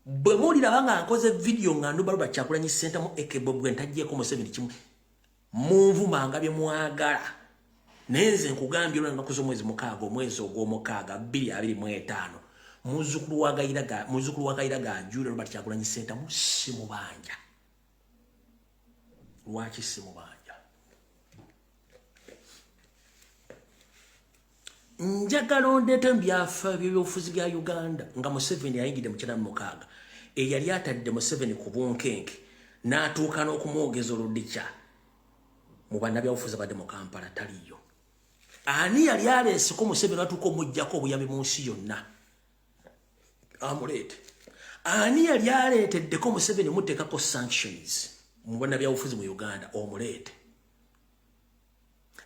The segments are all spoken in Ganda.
Bwe muliraba nga nkoze vidiyo nga nduba Robert Kyagulanyi Ssentamu aka Bobi Wine taggyeeko Museveni kimu, munvumanga bye mwagala, naye nze nkugambye olwa ennaku z'omwezi 6, omwezi ogw'omukaaga 2025, muzzukulu wa Gayira ga Julia, Robert Kyagulanyi Ssentamu simubanja. Lwaki simubanja? Njagala ondeete mu byafa by'ebyobufuzi bya Uganda nga Museveni ayingidde mu 96, eyali atadde Museveni ku bunkenke n'atuuka n'okumwogeza oludikya mu bannabyabufuzi abadde mu Kampala taliyo. Ani yali aleeseko Museveni atuuka omuggyako obuyambi mu nsi yonna amuleete? Ani yali aleeteddeko Museveni muteekako sanctions mu bannabyabufuzi mu Uganda omuleete?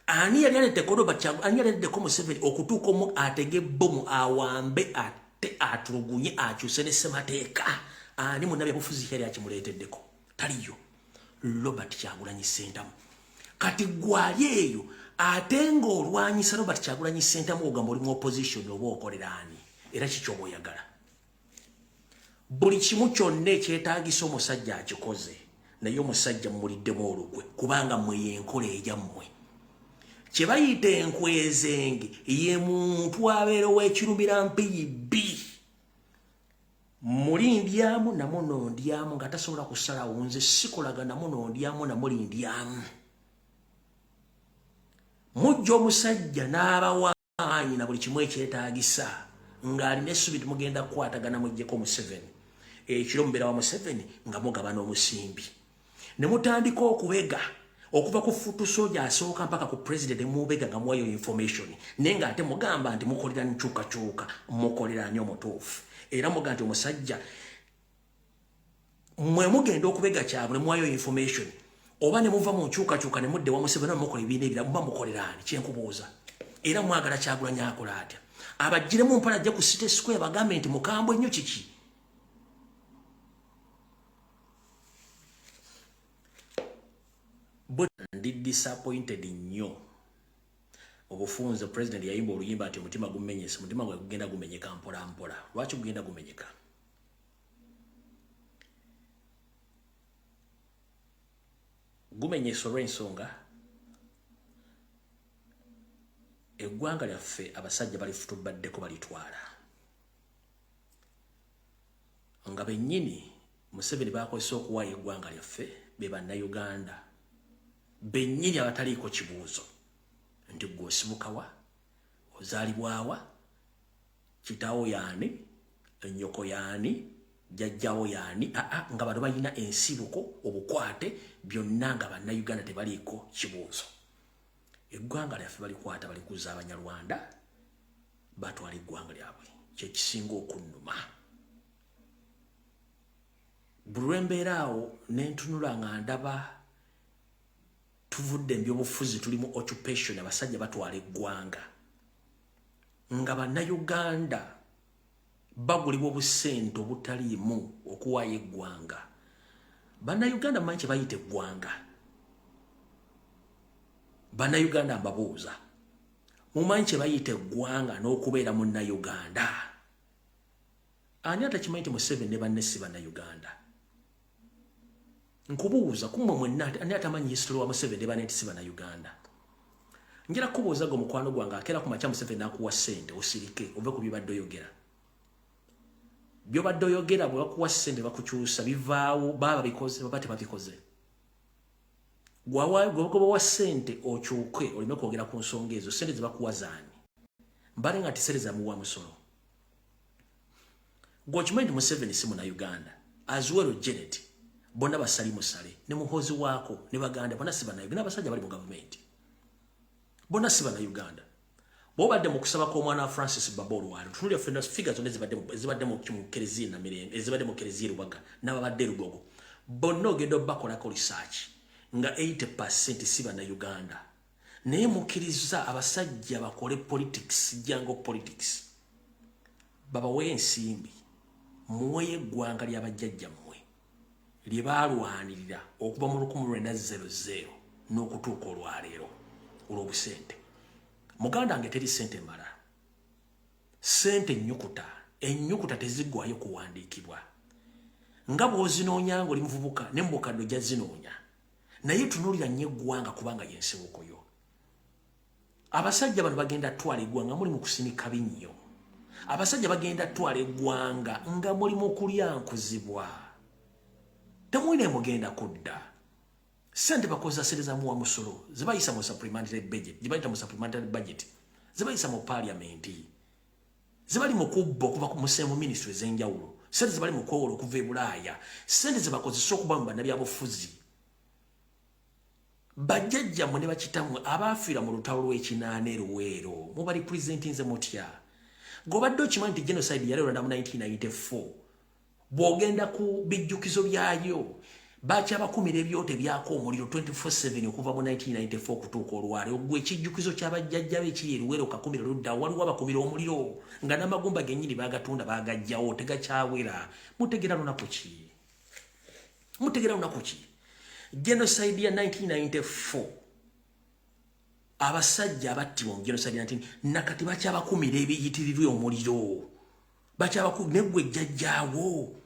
Ani yali aleeteddeko Robert Kyagulanyi, ani yali aleeteddeko Museveni okutuuka omu atege bbomu, awambe, ate atulugunye, akyuse ne ssemateeka? Ani munnabyabufuzi yali akimuleeteddeko? Taliyo. Robert Kyagulanyi Ssentamu. Kati gwali eyo ate ng'olwanyisa Robert Kyagulanyi Ssentamu, ogamba oli mu opposition, oba okolera ani era kiki oba oyagala? Buli kimu kyonna ekyetaagisa omusajja akikoze, naye omusajja mumuliddemu olukwe, kubanga mmwe yenkola eyammwe kye bayita enkwezenge. Ye muntu abeera ow'ekirumira mpiyi bbi, muli ndyamu namuno ndyamu, nga tasobola kusalawo. Nze sikolaga namuno ndyamu namuli ndyamu. Mujja omusajja n'abawaanyi na buli kimu ekyetaagisa, ng'alina essubi timugenda kukwatagana muggyeko Museveni. Ekiro mubeera wa Museveni nga mugabana omusimbi, ne mutandika okubega okuva ku foot soldier asooka mpaka ku president, mubega nga muwayo information, naye ng'ate mugamba nti mukolera nkyukakyuka. Mukolera ani omutuufu? Era muga nti omusajja mwe mugenda okubega kyabwe ne muwayo information, oba ne muva mu nkyukakyuka ne mudde wa Museveni, mukola ebibiina ebira, muba mukolera ani? Kyenkubuuza. Era mwagala Kyagulanyi akola atya? Abagiremu mpala, ajja ku City Square bagambe nti mukambwe nnyo kiki? Ndi disappointed nnyo. Obufunze, president yayimba oluyimba nti omutima gumenyese. Omutima gwe gugenda gumenyeka mpola mpola. Lwaki gugenda gumenyeka? Gumenyesa olw'ensonga eggwanga lyaffe abasajja balifutubaddeko, balitwala nga bennyini. Museveni bakozesa okuwaayo eggwanga lyaffe be Bannayuganda bennyini abataliiko kibuuzo nti gwe osibukawa, ozaalibwawa, kitaawo yaani, ennyoko yaani, jjajjawo yaani, aa nga bano balina ensibuko, obukwate byonna, nga Bannayuganda tebaliiko kibuuzo. Eggwanga lyaffe balikwata, balikuza Abanyarwanda, batwala eggwanga lyabwe. Kyekisinga okunnuma, buli lwembeera awo nentunula nga ndaba tuvudde mu byobufuzi, tuli mu occupation, abasajja batwala eggwanga nga Bannayuganda bagulibwa obusente obutaliimu okuwaayo eggwanga. Bannayuganda, mumanyi kye bayita eggwanga? Bannayuganda mbabuuza, mumanyi kye bayita eggwanga n'okubeera Munnayuganda? Ani atakimanyi nti Museveni ne banne si Bannayuganda? Nkubuuza, kummwe mwenna, ani atamanyi history wa Museveni ne banne nti si Bannayuganda? Njala kubuuza gwe mukwano gwange, akeera ku makya Museveni n'akuwa ssente osirike ove ku byobadde oyogera. Byobadde oyogera, bwe bakuwa ssente bakukyusa, bivaawo. Baba babikoze, baba tebabikoze, gwebawa ssente okyuke oleme kwogera ku nsonga ezo. Ssente zebakuwa zaani? Mbale nga nti ssente zamuwa musolo. Gweokimanyi nti Museveni si Munauganda, as well Janet, bonna basali musale ne Muhozi waako ne baganda bonna si Bannayuganda. Abasajja bali mu gavumenti bonna si Bannayuganda. Bwobadde mu kusaba kw'omwana wa Francis Baba olwalo, tunulya ffenna figure zonna ezibadde mu kereziya Namirembe, ezibadde mu kereziya Lubaga n'ababadde Lugogo bonna, ogenda obakolako research nga 80% si Bannayuganda. Naye mukkiriza abasajja bakole politics, jango politics, babawe ensimbi, muweyo eggwanga ly'abajjajjammwe lye baalwanirira okuva mu 1900 n'okutuuka olwaleero olw'obusente. Muganda nge, teri sente mala. Sente ennyukuta, ennyukuta teziggwayo kuwandiikibwa. Nga bw'ozinoonya ng'oli muvubuka, ne mu bukadde ojja zinoonya. Naye tunuulira nnyo eggwanga kubanga y'ensibuko yo. Abasajja bano bagenda twala eggwanga muli mu kusinika binnyo. Abasajja bagenda twala eggwanga nga muli mu kulyankuzibwa. Temulina emugenda kudda. Ssente bakozesa ssente za muwa musolo, zebayisa mu supplementary budget, gye mu supplementary budget, zebayisa mu parliament, zebali mu kubba okuva ku musemu ministry ez'enjawulo, ssente zebali mu kwewola okuva e Bulaaya, ssente zebakozesa okuba mu bannabyabufuzi. Bajjajjammwe ne bakitammwe abaafiira mu lutalo lw'ekinaana e Luweero muba representinze mutya? Gobadde okimanyi nti genocide yali Rwanda mu 1994? Bw'ogenda ku bijjukizo byayo, bakyabakumira ebyoto ebyaka omuliro 24/7 okuva mu 1994 okutuuka olwaleero. Gwe ekijjukizo ky'abajjajja be ekiri e Luweero kakumira ludda, waliwo abakumira omuliro nga n'amagumba gennyini bagatunda bagajjawo, tegakyawera. Mutegera lunaku ki? Mutegera lunaku ki? Genocide ya 1994, abasajja abattibwa mu genocide 19 nakati bakyabakumira ebiyitirirwa omuliro, negwe jjajjaawo.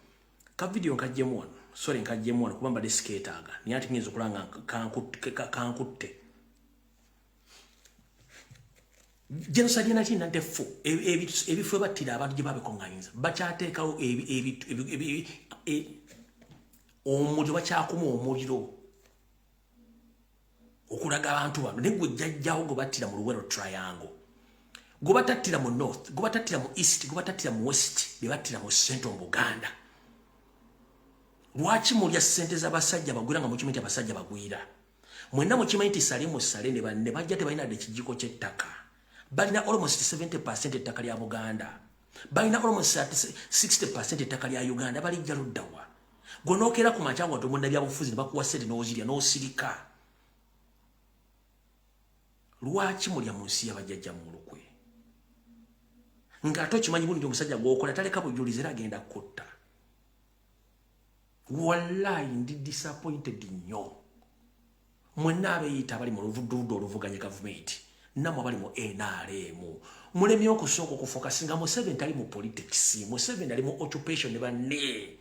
Ka video nkajjemu wano, sorry, nkajjemu wano kuba mbadde sikeetaaga, naye ate nyinza okulaba nga kankutte. Genocide ya 1994, ebifo ebattira abantu gye babikuŋŋanyiza, bakyateekawo omuliro, bakyakuma omuliro okulaga abantu bano. Naye gwe jjajjawo gwe battira mu Luwero Triangle, gwe batattira mu north, gwe batattira mu east, gwe batattira mu west, be battira mu central mu Buganda. Lwaki mulya ssente z'abasajja bagwira nga mukimanyi nti abasajja bagwira? Mwenna mukimanyi nti Salimu Sale ne banne bajja tebalina dde ekijiko ky'ettaka. Balina almost 70% ettaka lya Buganda, balina almost 60% ettaka lya Uganda. Balijja luddawa? Gwonookera ku makya nga tomunda byabufuzi ne bakuwa ssente n'ozirya n'osirika. Lwaki mulya mu nsi y'abajjajja mu lukwe ng'ate okimanyi bulungi omusajja gw'okola taleka bujulizi era agenda kutta? Wallahi, ndi disappointed nnyo. Mwenna abeeyita abali mu luvudduuddu oluvuganya gavumenti, nammwe abali mu NRM, mulemye okusooka okufocusinga. Museveni tali mu politics, Museveni ali mu occupation ne banne.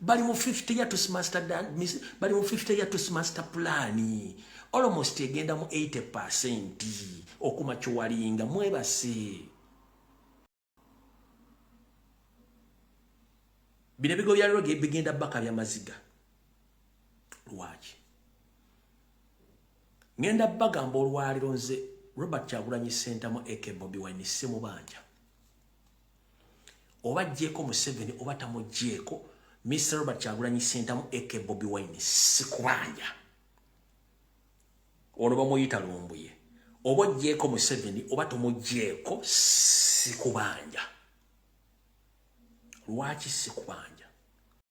Bali mu 50 year to master, bali mu 50 year to master plan, almost egenda mu 80% okumakiwalinga. Mwebase bino ebigo bya leero bigenda baka byamaziga. Lwaki ngenda bagamba olwaliro? Nze Robert Kyagulanyi Sentamu aka Bobi Wine simubanja. Oba jjeeko Museveni oba tamugjeeko, Mr Robert Kyagulanyi Sentamu aka Bobi Wine sikubanja. Ono bamuyita Lumbuye. Oba ojjeeko Museveni oba tomugjeeko, sikubanja. Lwaki sikubanja?